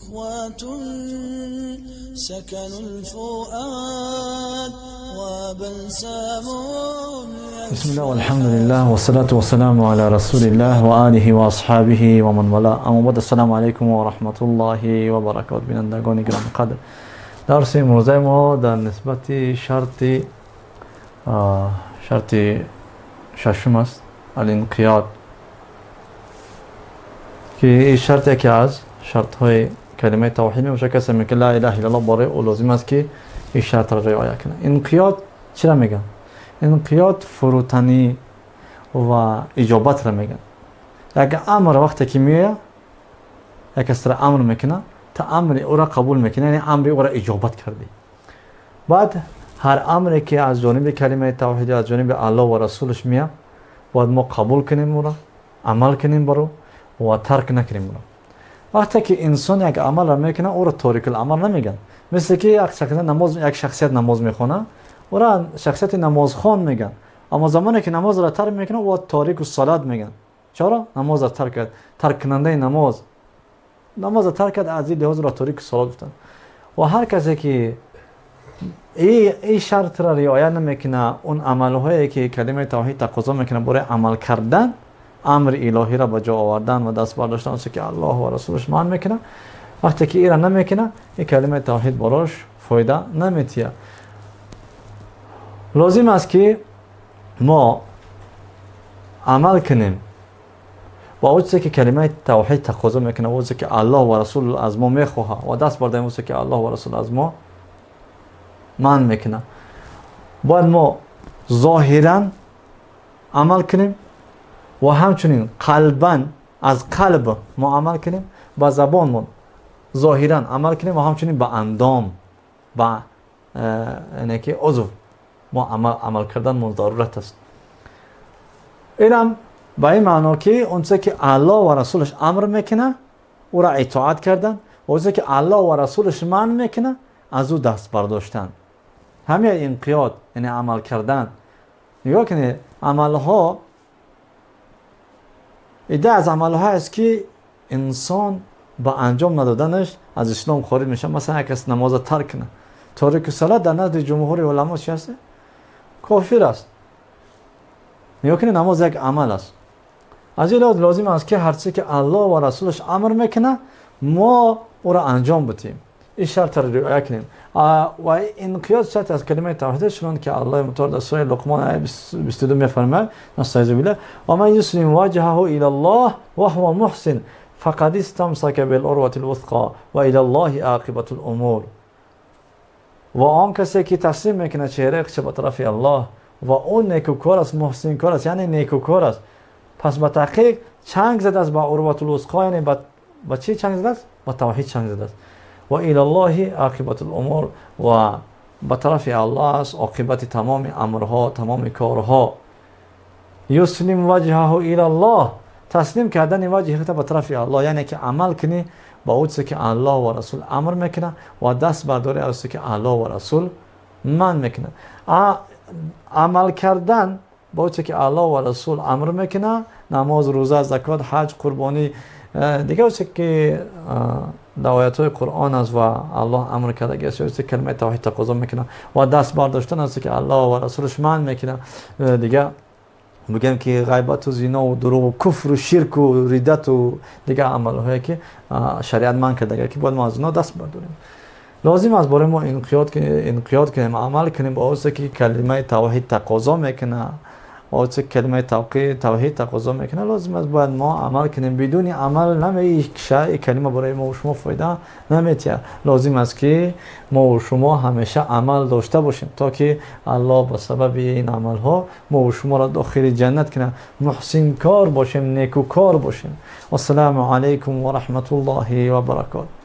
إخوة سكن الفؤاد وبلسم. بسم الله والحمد لله والصلاة والسلام على رسول الله و آله و اصحابه و من والاه. اما بعد، السلام علیکم و رحمت الله و برکاته. بینندگان گرامی قدر، درس امروزه ما در نسبت شرط ششم است، الانقیاد، که این شرط یکی از شرط های کلمه توحید میباشه. کسی که لا اله الا الله برای او لازم است که این شرط را رعایت کنه. انقیاد چرا میگن؟ انقیاد فروتنی و اجابت را میگن. یک امر وقتی که میاد، یک کس را امر میکنه، تا امر او را قبول میکنه، یعنی امر او را اجابت کردی. بعد هر امری که از جانب کلمه توحید، از جانب الله و رسولش میاد، باید ما قبول کنیم او را، عمل کنیم برو و ترک نکنیم او را. وقتی که انسان یک عمل را میکنه، او را تارک العمل نمیگن. مثل که یک شخصیت نماز، یک شخصیت نماز میخونه، او را شخصیت نمازخوان میگن. اما زمانی که نماز را ترک میکنه، او تارک الصلات میگن. چرا؟ نماز را ترک کرد، ترک کننده نماز، نماز را ترک کرد، از این لحاظ را تارک الصلات گفتن. و هر کسی که ای شرط را رعایت نمیکنه، اون عملهایی که کلمه توحید تقاضا میکنه برای عمل کردن، امر الهی را به جا آوردن و دست برداشتن آنچه که الله و رسولش منع میکنه، وقتی که ایرا نمیکنه، این کلمه توحید براش فایده نمیتیه. لازم است که ما عمل کنیم با اون چیزی که کلمه توحید تقاضا میکنه، و اون که الله و رسول از ما میخواه، و دست برداریم اون که الله و رسول از ما منع میکنه. باید ما ظاهرا عمل کنیم و همچنین قلبا، از قلب ما عمل کنیم، با زبانمون ظاهرا عمل کنیم و همچنین با اندام، با یعنی که عضو ما عمل کردن من ضرورت است. اینم به این معنا که اونچه که الله و رسولش امر میکنه او را اطاعت کردن، و اونچه که الله و رسولش منع میکنه از او دست برداشتن. همین انقیاد یعنی عمل کردن. نگاه کنید، عملها ایده از عملها است که انسان با انجام ندادنش از اسلام خارج میشه. مثلا یک کس نماز ترک کنه، تارک صلات در نزد جمهور علما چی هست؟ کافر است. نگاه کنید، نماز یک عمل است. از این لحاظ لازم است که هرچی که الله و رسولش امر میکنه ما او را انجام بدیم، این شرط را رعایت کنیم. و انقیاد شرط از کلمه توحید، چون که الله متعال در سوره لقمان آیه 22 میفرماید، نستعیذ بالله، و من یسلم وجهه الی الله وهو محسن فقد استمسک بالعروة الوثقى و الی الله عاقبة الامور. و آن کسی که تسلیم میکنه چهره خود به طرف الله و اون نیکوکار است، محسن کار است، یعنی نیکوکار است، پس به تحقیق چنگ زده است به عروة الوثقى، یعنی با چی چنگ زده است؟ با توحید چنگ زده است. و الی الله عاقبة الامور، و به طرف الله است عاقبت تمام امرها، تمام کارها. یسلم وجهه الی الله، تسلیم کردن وجه خود به طرف الله، یعنی که عمل کنی با اون که الله و رسول امر میکنه و دست برداری از که الله و رسول منع میکنه. عمل کردن با اون که الله و رسول امر میکنه، نماز، روزه، زکات، حج، قربانی، دیگه اون که در آیات های قرآن است و الله امر کرده که کلمه توحید تقاضا میکنه و دست برداشتن از که الله و رسولش منع میکنه. دیگه بگم که غیبت و زنا و دروغ و کفر و شرک و ردت و دیگه عمل هایی که شریعت منع کرده که باید ما از اونا دست برداریم. لازم است برای ما انقیاد کنیم، عمل کنیم با اون که کلمه توحید تقاضا میکنه، و چه کلمه توحید تقاضا میکنه، لازم است باید ما عمل کنیم. بدون عمل نمیشه کلمه برای ما و شما فایده نمیده. لازم است که ما و شما همیشه عمل داشته باشیم تا که الله به سبب این عمل ها ما و شما را داخل جنت کنه. محسن کار باشیم، نیکوکار باشیم. السلام علیکم و رحمت الله و برکاته.